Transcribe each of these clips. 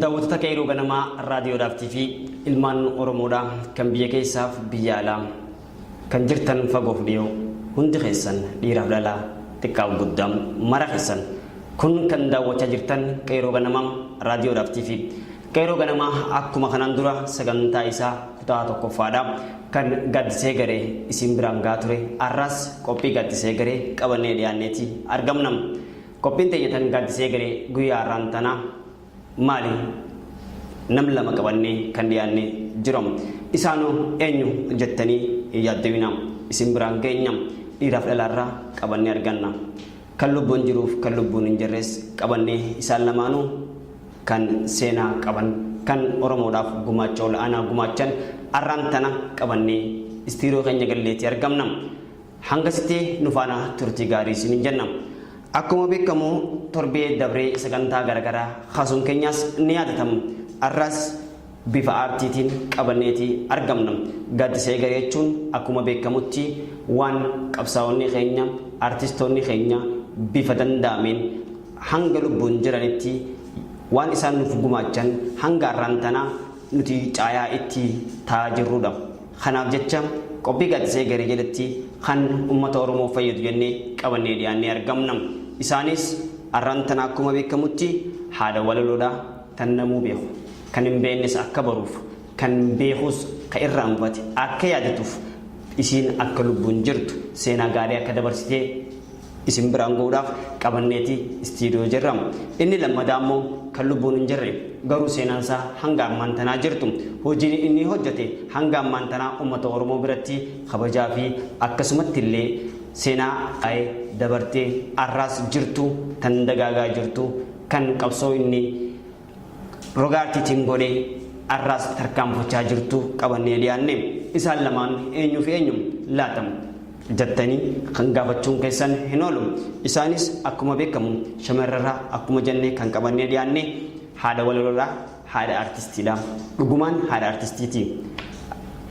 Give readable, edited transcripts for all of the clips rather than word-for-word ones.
Daawwattoota Qeerroo Ganamaa raadiyoodhaaf TV ilmaan Oromoodha kan biyya keessaaf biyya alaa kan jirtan fagoof dhiyoo hundi keessan dhiiraaf dhalaa xiqqaaf guddaa mara keessan kun kan daawwachaa jirtan Qeerroo Ganamaa raadiyoodhaaf TV. Qeerroo Ganamaa akkuma kanaan dura sagantaa isaa kutaa tokkoffaadha kan Gaaddisee Garee isin biraan gahaa ture har'as qophii Gaaddisee Garee qabannee dhiyaanneeti argamna. Qophiin teenya tan Gaaddisee Garee guyyaa har'aan tanaa maali? Nam lama qabannee kan dhiyaanne jira. Isaanoo eenyu jettanii hin yaaddawinaa. Isin biraan geenya. Dhiiraaf dhalaarraa qabannee arganna. Kan lubbuun jiruuf kan lubbuun hin jirres qabannee isaan lamaanuu kan seenaa qaban kan Oromoodhaaf gumaacha ol aanaa gumaachan arraan tana qabannee istiiroo keenya galleetii argamna. Hangasitti nu faana turtii gaarii isiniin jenna. Akkuma beekamu torbee dabree sagantaa garagaraa kaasuun keenyaas ni yaadatama. Arraas bifa aartiitiin qabanneeti argamna. Gaaddisa Egeree jechuun akkuma beekamutti waan qabsaa'onni keenya, aartistoonni keenya bifa danda'ameen hanga lubbuun jiranitti waan isaan nuuf gumaachan hanga arraan tanaa nuti caayaa itti ta'aa jirruudha. Kanaaf jecha qophii Gaaddisa Egeree jalatti kan ummata Oromoo fayyadu jennee qabannee dhiyaannee argamna. Isaanis arraan tana akkuma beekamutti haadha walaloodha tan namuu beeku. Kan hin beeknes akka baruuf, kan beekus ka irraanfate akka yaadatuuf isiin akka lubbuun jirtu seenaa gaarii akka dabarsitee isin biraan ga'uudhaaf qabanneeti istiidiyoo jirra. Inni lammadaa immoo kan lubbuun hin jirre garuu seenaan isaa hanga ammaan tanaa jirtu. Hojiin inni hojjete hanga ammaan tanaa uummata Oromoo biratti kabajaa fi akkasumatti illee seenaa kaa'ee dabartee arraas jirtu tan dagaagaa jirtu kan qabsoo inni roga aartiitiin godhe arraas tarkaanfachaa jirtu qabannee dhiyaanne. Isaan lamaan eenyuu fi eenyu laata jettanii kan gaafachuun keessan hin oolu. Isaanis akkuma beekamu shamarrarraa akkuma jenne kan qabannee dhiyaanne haadha walaloodha, haadha aartistiidha. Dhugumaan haadha aartistiiti.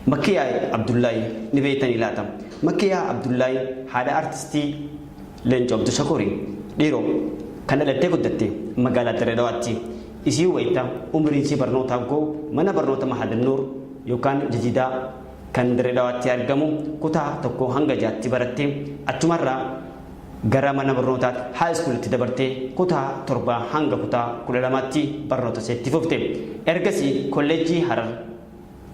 Makkiyaa Abdullaahi ni beektanii laata? Makkiyaa Abdullaahi haadha aartistii Leencoo Abdushakuuri. Dhiiroo, kan dhalattee guddatte magaalaa Dirree Dhawaatti. Isiin wayita umriin isii barnootaaf ga'u mana barnoota Mahadannuur yookaan Jadiidaa kan Dirree Dhawaatti argamu kutaa 1 hanga 6tti barattee achumarraa gara mana barnootaatti high school'tti dabartee kutaa 7 hanga kutaa 12tti barnoota ishee itti fufte. Ergasii kolleejjii Harar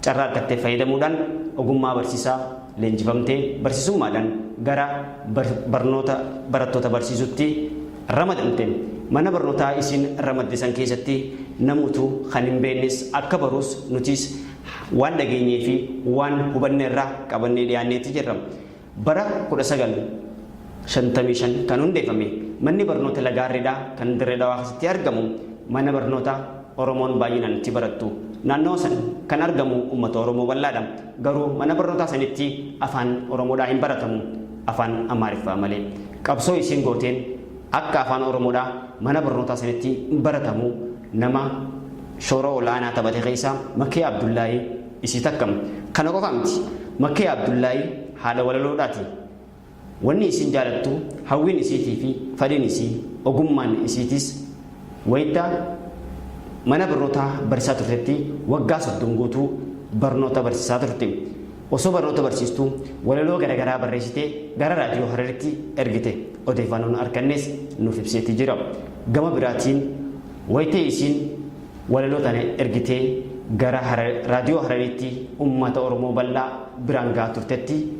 carraa argatte fayyadamuudhaan ogummaa barsiisaa leenjifamtee barsiisummaadhaan gara barnoota barattoota barsiisutti ramadamte. Mana barnootaa isiin ramadde san keessatti namuutu kan hin beeknes akka baruus nutis waan dhageenyee fi waan hubanne irraa qabannee dhiyaanneeti jirra. Bara 1955 kan hundeeffame manni barnoota Lagaarreedhaa kan Dirree Dhawaa keessatti argamu mana barnoota Oromoon baay'inaan itti barattu. Naannawa san kan argamu ummata Oromoo bal'aadha. Garuu mana barnootaa sanitti afaan Oromoodhaa hin baratamu. Afaan Amaariffaa malee. Qabsoo isiin gooteen akka afaan Oromoodhaa mana barnootaa sanitti baratamu nama shoora ol'aanaa taphate keessaa Makiyaa Abdullaahii isii takka. Kana qofaa miti. Makkiyaa Abdullaahi haadha walaloodhaati. Wanni isiin jaalattu, hawwiin isiitii fi fadhiin isii, ogummaan isiitiis wayta mana barnootaa barsiisaa turtetti waggaa 30 guutuu barnoota barsiisaa turte. Osoo barnoota barsiistuu walaloo garagaraa barreessitee gara Raadiyoo Hararitti ergite. Odeeyfannoon arkannes nuuf ibseeti jira. Gama biraatiin wayta isiin walaloo tana ergitee gara Raadiyoo Harariitti ummata Oromoo bal'aa biraan gahaa turtetti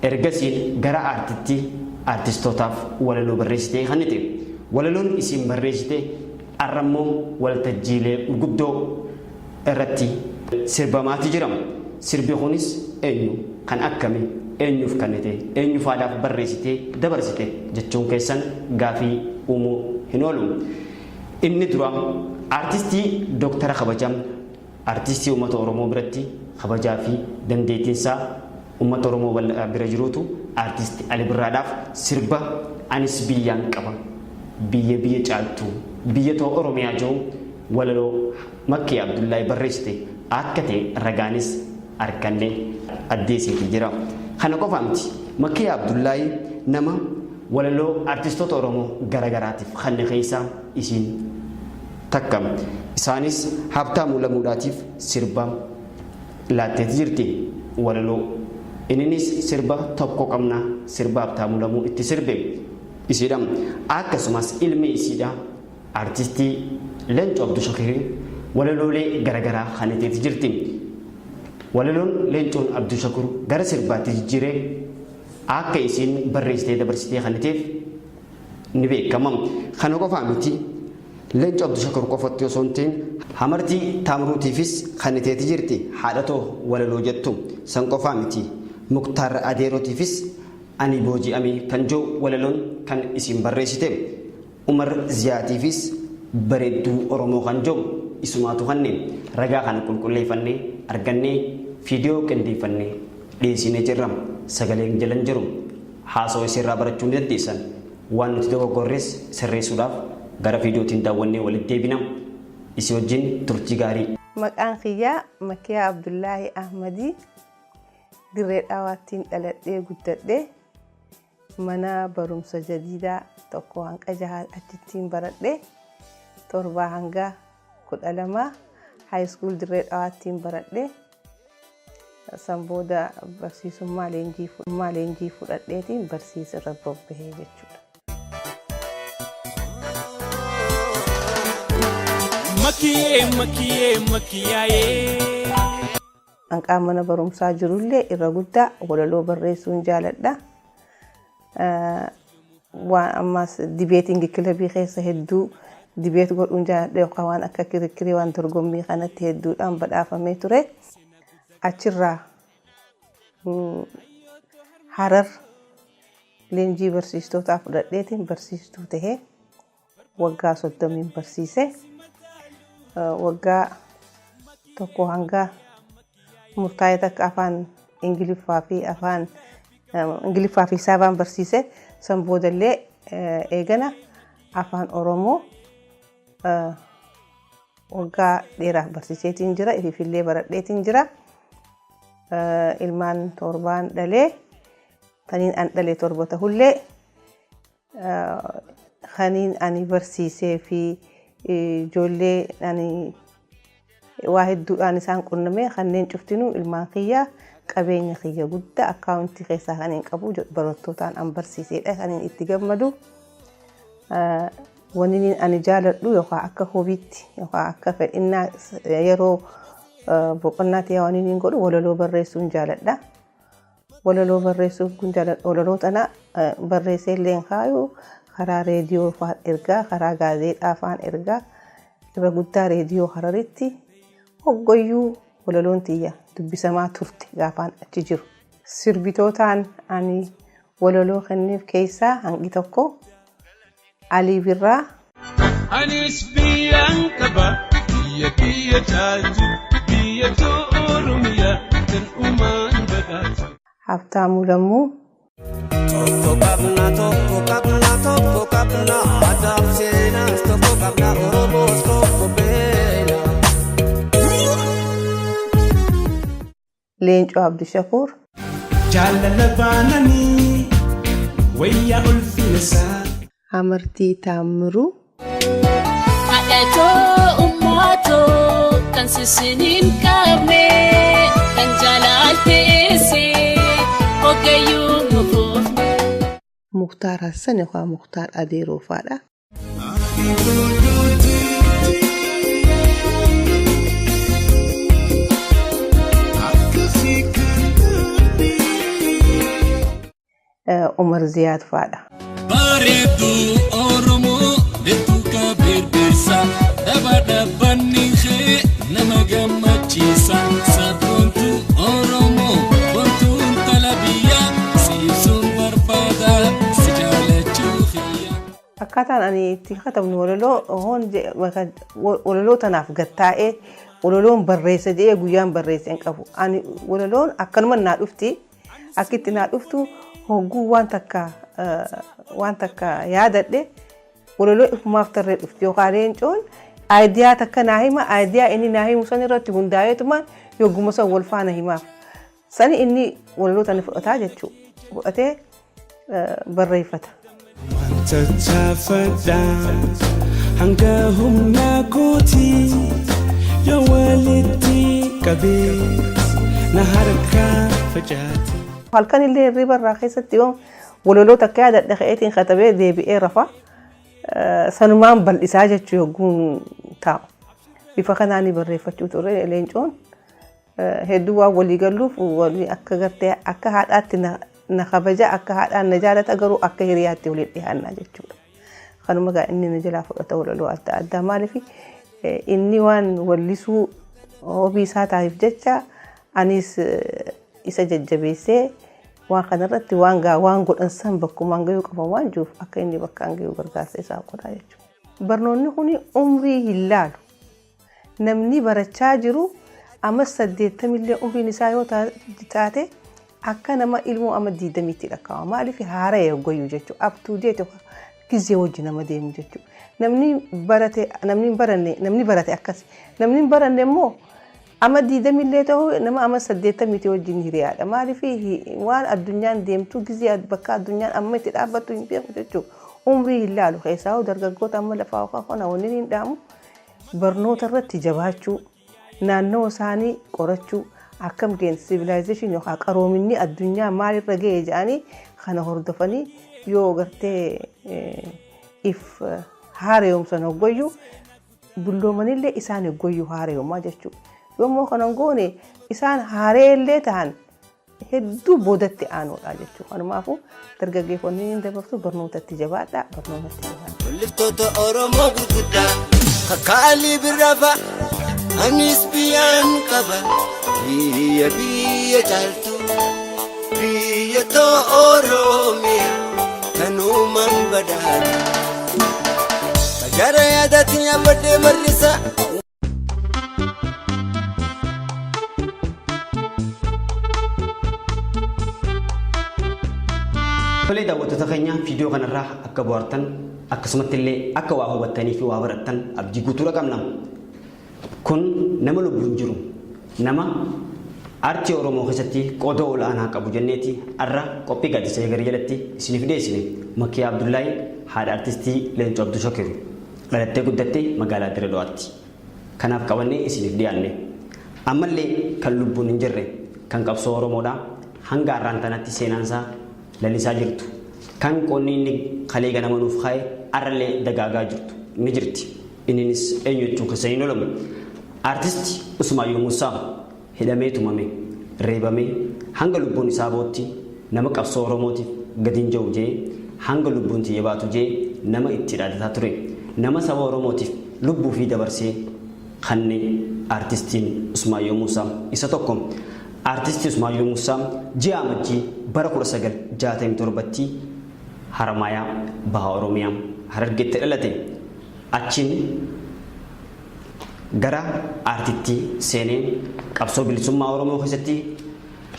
ergasiin gara aartitti aartistootaaf walaloo barreessitee kennite. Walaloon isiin barreessite arrammoo waltajjiilee gurguddoo irratti sirbamaati jira. Sirbi kunis eenyu, kan akkami, eenyuuf kennite, eenyufaadhaaf barreessitee dabarsite jechuun keessan gaafii uumuu hin oolu. Inni dura aartistii Dooktara Kabajaa, aartistii uummata Oromoo biratti kabajaa fi dandeettiinsaa uummata Oromoo bal'aa bira jiruutu aartisti Ali Birraadhaaf sirba Anis Biyyaan Qaba, Biyya Biyya Caaltu, Biyya Too Oromiyaa jedhu walaloo Makkii Abdullaahi barreessite akka ta'e ragaanis arkanne addeesseeti jira. Kana qofaa miti, Makkii Abdullaahi nama walaloo artistoota Oromoo garagaraatiif kanne keessaa isiin Takka. Isaanis Habtaamuu Lamuudhaatiif sirba laatteeti jirti. Walaloo. Inninis sirba Tokko Qabna sirba Habtaamuu Lamuu itti sirbe isiidha. Akkasumas ilmi isiidha Artistii Leencoo Abdushakiir walaloolee garagaraa kaniteeti jirti. Walaloon Leencoon Abdushakur gara sirbaatti jijjiire akka isiin barreessitee dabarsitee kaniteef ni beekama. Kana qofaa miti Leencoo Abdushakur qofatti osoo hin ta'in Hamartii Taamruutiifis kaniteeti jirti haadha too walaloo jettu. San qofaa miti Muktaar Adeerootiifis ani booji'ame kan jedhu walaloon kan isiin barreessite. Umar Ziyaatiifis Bareedduu Oromoo kan jedhu isumaatu kanne. Ragaa kana qulqulleeffannee argannee fiidiyoo qindeeffannee dhiyeessinee jirra. Sagaleen jala hin jiru. Haasawa isiirraa barachuu ni dandeessan. Waan nuti dogoggorres sirreessuudhaaf gara fiidiyootiin daawwannee walitti deebina. Isii wajjin turtii gaarii. Maqaan kiyya Makiyaa Abdullaahi Ahmadi, Dirree Dhawaattiin dhaladhee guddadhe. Mana barumsa jadiidaa 1 hanqa 6 achittiin baradhe. 7 hanga 12 high school Dirree Dhawaattiin baradhe. San booda barsiisummaa leenjii leenjii fudhadheetiin barsiisa irra bobbahee jechuudha. Makiyee makiyee makiyaayee. Hanqaan mana barumsaa jirullee irra guddaa walaloo barreessuun jaaladha. Waan ammaas dibeetingi kilabii keessa hedduu dibeet godhuun jaaladha yookaan waan akka kirikkirii waan dorgommii kanatti hedduudhaan badhaafamee ture. Achirraa Harar leenjii barsiistootaa fudhadheetiin barsiistuu tahee waggaa soddomiin barsiise. Waggaa tokko hanga murtaa'e takka afaan Ingiliffaa fi afaan Ingiliffaa fi Hisaabaan barsiise. San boodallee eegana afaan Oromoo waggaa dheeraaf barsiiseetiin jira. Ifiifillee baradheetiin jira. Ilmaan torbaan dhalee taniin an dhale torba tahullee kaniin ani barsiisee fi ijoollee ani waa hedduudhaan isaan qunname kanneen cuftinuu ilmaan kiyya qabeenya kiyya guddaa akkaawuntii keessaa kan hin qabu barattootaan an barsiiseedha kan itti gammadu. Wanni ani jaaladhu yookaan akka hobiitti yookaan akka fedhinnaa yeroo boqonnaatti waan inni godhu walaloo barreessuun jaaladha. Walaloo barreessuuf kun jaaladha. Walaloo tana barreessee illee hin kaayu karaa reediyoo faan ergaa karaa gaazeexaa faan ergaa irra guddaa reediyoo Hararitti hoggayyuu walaloon tiyya dubbisamaa turte gaafaan achi jiru. Sirbitootaan ani walaloo kenneef keessaa hangi tokko Alii Birraa. Anis biyyaan qaba biyya kiyya caaltu biyya too Oromiyaa tan uumaan badhaatu. Habtaamuu Lammuu. Tokko qabna tokko qabna tokko qabna adaaf seenaas tokko qabna Oromoos tokko beena. Leencoo Abdushakuur. Jaalala baananii wayyaa ulfina isaa. Amartii Taammiruu. Haadhatoo ummaatoo kan sisiniin qabne kan jaalaalteesse hoggayyuu nufuufne. Muktaar Hassan yookaan Muktaar Adeeroo faadha. Umar Ziyaad faadha. Bareedduu Oromoo beektuu kabirbirsa dhaba dhaabbanni ishee nama gammachiisa sabboontuu Oromoo bontuu intala biyyaa si ibsuun barbaada si jaalachuu kiyya. Akkaataan ani itti katabnu walaloo hoon walaloo tanaaf gattaa'ee walaloon barreessa jedhee guyyaan barreesse hin qabu. Ani walaloon akkanuma naa dhufti. Akkitti naa dhuftu hogguu waan takka waan takka yaadadhe walaloo ifumaaf tarree dhufti yookaan leencoon aayidiyaa takka naa hima aayidiyaa inni naa himu san irratti hundaa'eetumaan yogguma san wal faana himaaf. Sani inni walaloo tana fudhataa jechuudha. Fudhatee barreeffata. Tattaafadha hanga humna kootii yoo walitti qabee na harkaa facaati. Halkan illee hirriba irraa keessatti yoo walaloo takka yaadadhe ka'eetiin katabee deebi'ee rafa. Sanumaan bal'isaa jechuu yogguun taa'u. Bifa kanaan barreeffachuu ture Leencoon. Hedduu waan walii galluuf walii akka gartee akka haadhaatti na kabaja, akka haadhaan na jaalata, garuu akka hiriyaatti waliin dhiyaannaa jechuudha. Kanuma gaa inni na jalaa fudhata walaloo adda addaa. Maaliif inni waan wallisuu hobby isaa taa'eef jecha anis isa jajjabeessee waan kanarratti waan gaa waan godhan san bakkumaan gahuu qaban waan jiruuf akka inni bakkaan gahuu gargaarsa isaa godhaa jechuudha. Barnoonni kun umrii hin laalu. Namni barachaa jiru amma 80illee umriin isaa yoo taate akka nama ilmoo amma 20tti lakkaa'ama. Maaliif haara eeggoyyuu jechuudha. Up to date gizee wajji nama deemu jechuudha. Namni barate, namni hin baranne, namni barate akkas. Namni hin baranne immoo amma 20illee ta'u nama amma 80ti wajjin hiriyaadha. Maaliif waan addunyaan deemtu gizee bakka addunyaan amma itti dhaabbattu hin beeku jechuudha. Umrii hin laalu. Keessaa dargaggoota amma lafaa yookaan kana wanni hin dhaamu barnoota irratti jabaachuu, naannoo isaanii qorachuu, akkam geen civilization yookaan qaroominni addunyaa maalirra ga'e jedhanii kana hordofanii yoo gartee if haareyoomsan hoggoyyuu dulloomanillee isaan hoggoyyuu haareyoomaa jechuudha. Yommuu kana goone isaan haareellee ta'an hedduu boodatti aanuudha jechuudha. Kanumaafuu dargaggeeffonni hin dabarsu, barnootatti jabaadha, barnootatti jabaadha. Walliftoota Oromoo gurguddaa kakkaalii birraa anis biyyaan qaba, biyya biyya caaltu, biyya too Oromiyaa kanumaan badhaadha. Gara yaadaatti yaabbadhee barreessa. Tolee, daawwattoota keenya, viidiyoo kanarraa akka bohaartan akkasumatti illee akka waa hubattanii fi waa barattan abdii guutuudha qabna. Kun nama lubbuun jiru, nama aartii Oromoo keessatti qooda ol'aanaa qabu jenneeti har'a qophii gaaddisa eegarii jalatti isiniif dhiyeessine. Makkiyaa Abdullaahi, haadha artistii Leencoo Abduu Shakiru, dhalattee guddatte magaalaa Dirree Dhawaatti. Kanaaf qabannee isiniif dhiyaanne. Ammallee kan lubbuun hin jirre, kan qabsoo Oromoodha hanga har'aan tanatti seenaansaa lalisaa jirtu, kan qoonni inni kalee ganama nuuf kaa'e har'allee dagaagaa jirtu ni jirti. Inninis eenyu jechuun keessa hin oolamu. Artisti Usmaayyoo Muusaa hidhamee, tumame, reebamee hanga lubbuun isaa bootti nama qabsoo Oromootiif gadi hin ja'u jee, hanga lubbuun tiyya baatu jee nama itti dhaadataa ture. Nama saba Oromootiif lubbuu fi dabarsee kanne artistiin Usmaayyoo Muusaa isa tokko. Artisti Usmaayyoo Muusaa ji'a Amajjii bara 1967tti Haramaayaa, Baha Oromiyaa, Harargeetti dhalate. Achiin gara aartitti seenee qabsoo bilisummaa Oromoo keessatti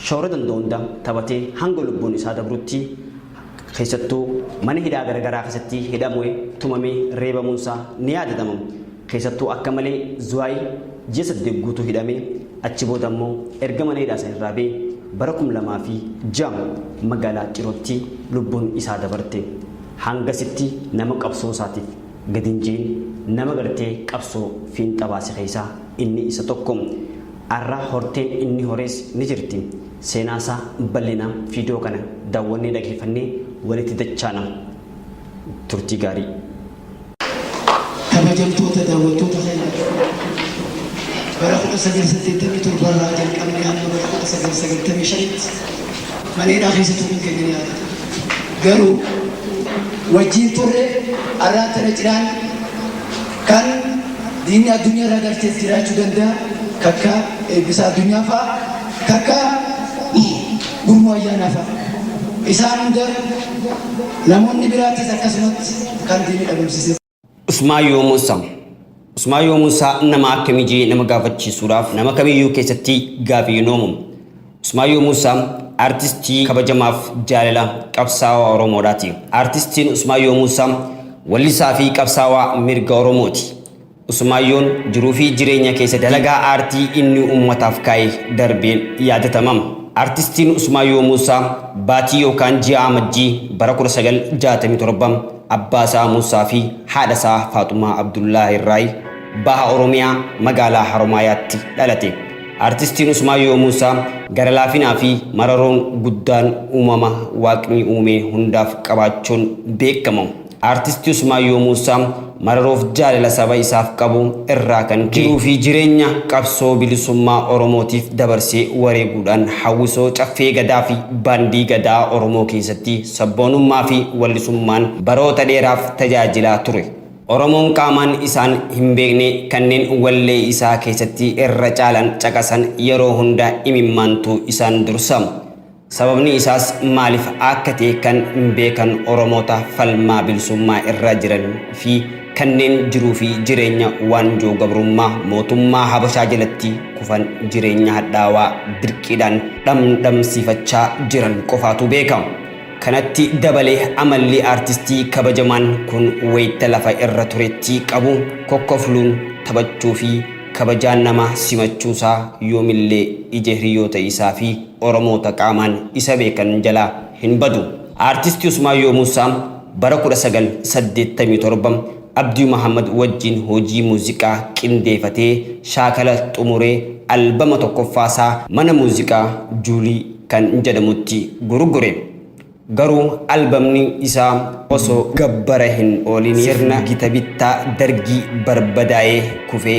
shoora danda'u hunda taphatee hanga lubbuun isaa dabrutti keessattuu mana hidhaa garaagaraa keessatti hidhamee, tumamee, reebamuunsaa ni yaadatama. Keessattuu akka malee Zuwaay ji'a 8 guutuu hidhamee achi booda immoo erga mana hidhaa sanirraa ba'ee bara 2006 magaalaa Cirootti lubbuun isaa dabarte. Hangasitti nama qabsoo isaatiif gadi hin je'in, nama gartee qabsoo fiinxa baase keessaa inni isa tokko. Arra horteen inni horees ni jirti. Seenaa isaa bal'ina viidiyoo kana daawwannee dhageeffannee walitti dachaana. Turtii gaarii. Kabajamtoota daawwattoota keenya, bara 1987 irraa jalqabnee hamma bara 1995tti mana hidhaa keessa turuun keenya ni yaadatama. Garuu wajjin turre arraan tana cinaan kan diinni addunyaa irraa galchees jiraachuu danda'a, kakka Eebbisaa Addunyaa fa'a, kakka Gurmuu Ayyaanaa fa'a. Isaan hunda namoonni biraatis akkasumatti kan diinni dhabamsiise. Usmaayyoo Muusaa. Usmaayyoo Muusaa nama akkamii jee nama gaafachiisuudhaaf nama kamiyyuu keessatti gaafii hin uumamu. Usmaayyoo Muusaa artistii kabajamaaf jaalala qabsaawaa Oromoodhaati. Artistiin Usmaayyoo Muusaa wallisaa fi qabsaawaa mirga Oromooti. Usmaayyoon jiruu fi jireenya keessa dalagaa aartii inni uummataaf kaa'e darbeen yaadatama. Artistiin Usmaayyoo Muusaa baatii yookaan ji'a Amajjii bara 1967 abbaa isaa Muusaa fi haadha isaa Faaxumaa Abdullaahi irraayi Baha Oromiyaa magaalaa Haromaayaatti dhalate. Artistiin Usmaayyoo Muusaa gara laafinaa fi mararoon guddaan uumama Waaqni uume hundaaf qabaachuun beekama. Artisti Usmaayyoo Muusaa mararoof jaalala saba isaaf qabu irraa kan ka'e jiruu fi jireenya qabsoo bilisummaa Oromootiif dabarsee wareeguudhaan hawwisoo Caffee Gadaa fi Baandii Gadaa Oromoo keessatti sabboonummaa fi wallisummaan baroota dheeraaf tajaajilaa ture. Oromoon qaamaan isaan hin beekne kanneen wallee isaa keessatti irra caalan caqasan yeroo hunda imimmaantu isaan dursa. Sababni isaas maaliif akka ta'e kan beekan Oromoota falmaa bilisummaa irra jiran fi kanneen jiruu fi jireenya waanjoo gabrummaa mootummaa Habashaa jalatti kufan jireenya hadhaawaa dirqiidhaan dhamdhamsiifachaa jiran qofaatu beeka. Kanatti dabalee amalli aartistii kabajamaan kun wayita lafa irra turetti qabu kokkofluun taphachuu fi kabajaan nama simachuusaa yoomillee ija hiriyoota isaa fi Oromoota qaamaan isa beekan jalaa hin badu. Aartisti Usmaayyoo Muusaa bara 1987 Abdii Mahaammad wajjin hojii muuziqaa qindeefatee shaakala xumuree albama tokkoffaasaa mana muuziqaa Juulii kan jedhamutti gurgure. Garuu albamni isaa osoo gabbara hin oolin sirna gita bittaa Dargii barbadaa'ee kufee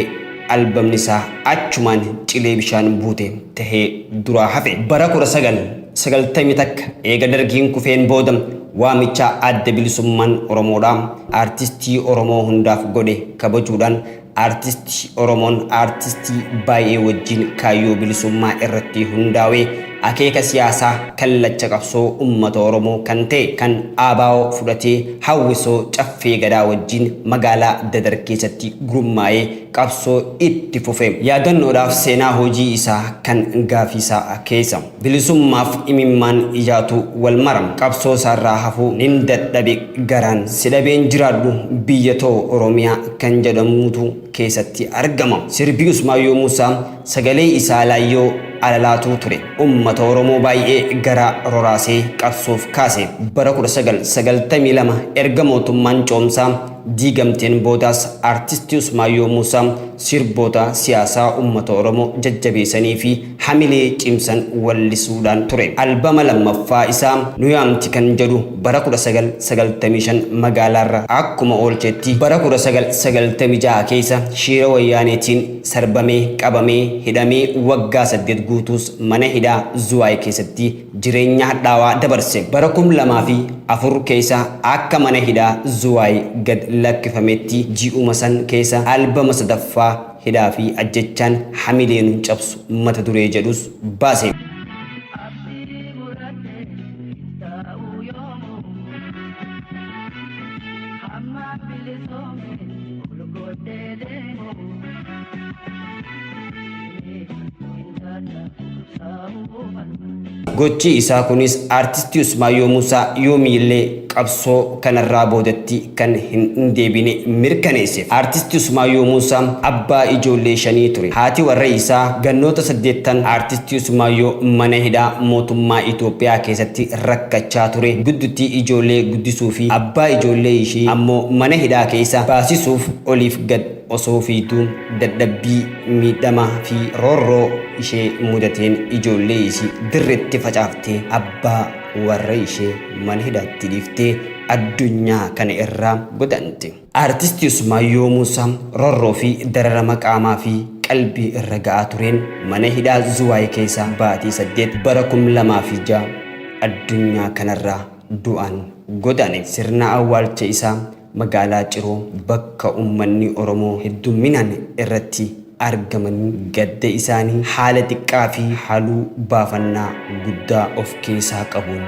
albamni isaa achumaan cilee bishaan buute tahee duraa hafe. Bara 1991 eega Dargiin kufeen booda waamicha Adda Bilisummaan Oromoodhaa aartistii Oromoo hundaaf godhe kabajuudhaan aartisti Oromoon aartistii baay'ee wajjin kaayyoo bilisummaa irratti hundaawee akeeka siyaasaa kallacha qabsoo ummata Oromoo kan ta'e kan ABO fudhatee hawwisoo Caffee Gadaa wajjin magaalaa Dadar keessatti gurmaa'ee qabsoo itti fufe. Yaadannoodhaaf seenaa hojii isaa kan gaafiisaa keessa. Bilisummaaf imimmaan ijaatu wal mara. Qabsoo isaarraa hafuu nin dadhabe garaan. Si dhabeen jiraadhu biyya too Oromiyaa kan jedhamuutu keessatti argama. Sirbi Usmaayyoo Muusaa sagalee isaa laayyoo alalaatuu ture. Ummata Oromoo baay'ee garaa roraasee qabsoof kaase. Bara 1992 erga mootummaan coomsaa diigamteen boodaas Aartisti Usmaayyoo Muusaa sirboota siyaasaa ummata Oromoo jajjabeessanii fi hamilee cimsan wallisuudhaan ture. Albama lammaffaa isaa Nu Yaamti kan jedhu bara 1995 magaalaarra akkuma oolchetti bara 1996 keessa shiira Wayyaaneetiin sarbamee qabamee hidhamee waggaa 8 guutuus mana hidhaa Zuwaay keessatti jireenya hadhaawaa dabarse. Bara 2004 keessa akka mana hidhaa Zuwaay gad lakkifametti ji'uma san keessa albama sadaffaa Hidhaa fi Ajjechaan Hamilee Nun Cabsu mata duree jedhus baase. Abdii muradhe hin taa'u yoomuu Hammaan bilisoome ol godhee deemu Hin dadhabu saa'uu falma. Gochi isaa kunis Aartisti Usmaayyoo Muusaa yoomiillee qabsoo kanarraa boodatti kan hin deebine mirkaneesse. Aartisti Usmaayyoo Muusaa abbaa ijoollee shanii ture. Haati warra isaa gannoota saddeettan Aartisti Usmaayyoo mana hidhaa mootummaa Itoophiyaa keessatti rakkachaa ture giddutti ijoollee guddisuu fi abbaa ijoollee ishii ammoo mana hidhaa keessa baasisuuf oliif gad osoo fiigduu dadhabbii, miidhama fi roorroo ishee mudateen ijoollee ishii dirretti facaaftee abbaa warra ishee mana hidhaatti dhiiftee addunyaa kana irraa godaante. Aartisti Usmaayyoo Muusaa roorroo fi dararama qaamaa fi qalbii irra ga'aa tureen mana hidhaa Zuwaay keessa baatii 8 bara 2006 addunyaa kanarraa du'aan godaane. Sirna awwaalcha isaa magaalaa Ciroo bakka ummanni Oromoo heddumminaan irratti argamanii gadda isaanii haala xiqqaa fi haluu baafannaa guddaa of keessaa qabuun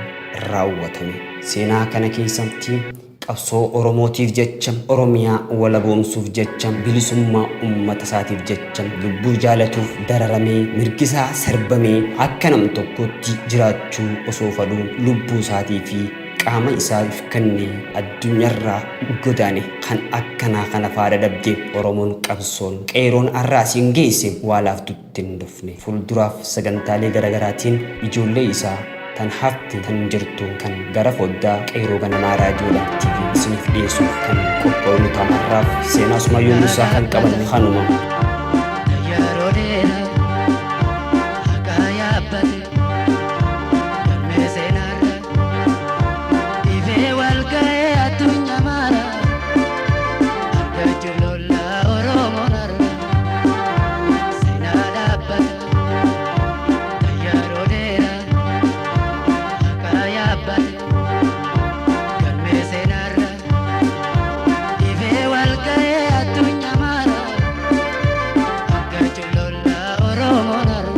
raawwatame. Seenaa kana keessatti qabsoo Oromootiif jecha, Oromiyaa walaboomsuuf jecha, bilisummaa ummata isaatiif jecha lubbuu jaalatuuf dararamee, mirgisaa sarbamee akka nam tokkootti jiraachuu osoo fadhuu lubbuu isaatii fi qaama isaaf kennee addunyarraa godaane kan akkanaa kana faada dhabde Oromoon qabsoon qeeyroon arra asiin geeyse waa laaftutti hin dhufne. Fuulduraaf sagantaalee garagaraatiin ijoollee isaa Tan hafte tan jirtu kan gara foddaa Qeerroo Ganamaa Raadiyoodhaaf TV isiniif dhiyeessuuf kan qophoofnu ta'a. Har'aaf seenaa Usmaayyoo Muusaa kan qabanne kanuma. Yeroo dheeraa haqaa yaabbate galmee seenaarra ifee wal ga'ee addunyaa maara argachuuf lollaa Oromoon har'a seenaa dhaabbata. Yeroo dheeraa haqaa yaabbate galmee seenaarra ifee wal ga'ee addunyaa maara argachuuf lollaa Oromoon har'a.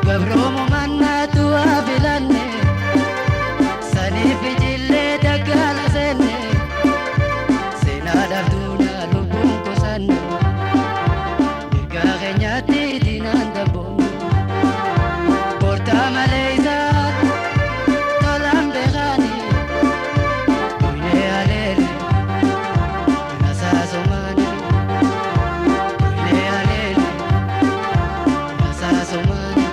Gabroomu mannaatu haa filanne saniif ijillee daggaala seenne seenaa dhabduudha lubbuun kusanne mirgaa keenyaatti diinaan dabboomne bortaa malee isaa tolaan beekaani duynee aleele nasaasomaani duynee aleele nasaasomaani.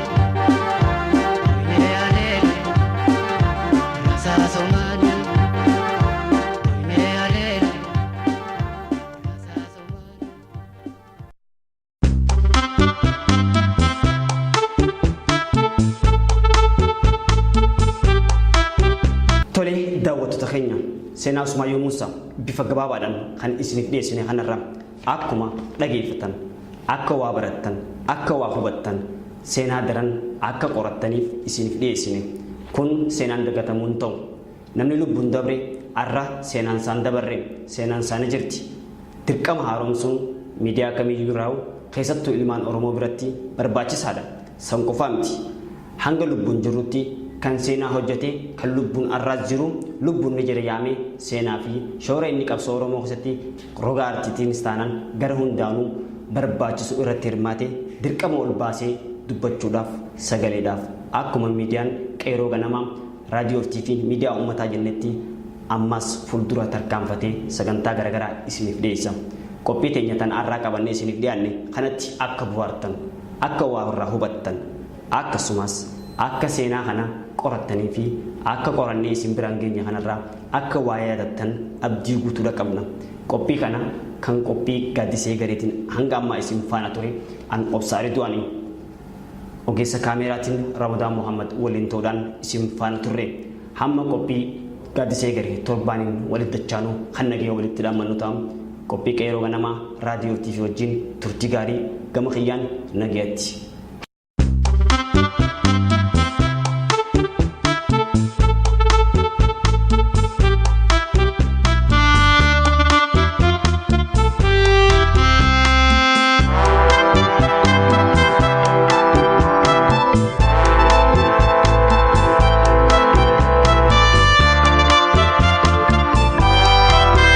Duynee aleele nasaasomaani duynee aleele nasaasomaani. Tole daawwattoota keenya seenaa Usmaayyoo Muusaa bifa gabaabaadhaan kan isiniif dhiyeessine kanarraa akkuma dhageeffatan akka waa barattan akka waa hubattan seenaa daran akka qorattaniif isiniif dhiyeessine. Kun seenaan dagatamuu hin ta'u. Namni lubbuun dabre arra seenaan isaan dabarre seenaan isaa ni jirti. Dirqama haaromsuun miidiyaa kamiyyuu irraahu keessattuu ilmaan Oromoo biratti barbaachisaadha. San qofaa miti. Hanga lubbuun jirrutti kan seenaa hojjate kan lubbuun arraas jiru lubbuun ni jira yaamee seenaa fi shoora inni qabsoo Oromoo keessatti roga aartiitiinis taanaan gara hundaanuu barbaachisu irratti hirmaate dirqama ol baasee dubbachuudhaaf sagaleedhaaf akkuma miidiyaan Qeeroo Ganamaa Raadiyoo fi TVn miidiyaa uummataa jennetti ammas fuuldura tarkaanfatee sagantaa garagaraa isiniif dhiyeessa. Qophii teenya tan arraa qabannee isiniif dhiyaanne kanatti akka buhaartan, akka waa irraa hubattan, akkasumas akka seenaa kana qorattanii fi akka qorannee isin biraan geenye kanarraa akka waa yaadattan abdii guutuudha qabna. Qophii kana kan qophii Gaaddisee Gareetiin hanga ammaa isin faana ture an Obsaa Ridwaani. Ogeessa kaameeraatiin Ramadaan Mohammad waliin ta'uudhaan isin faana turre. Hamma qophii Gaaddisa Egeree torbaaniin walitti dachaanu kan nagaya walitti dhaammannu ta'a. Qophii Qeeroo Ganamaa Raadiyoo TV wajjin turtii gaarii gama kiyyaan nagayatti.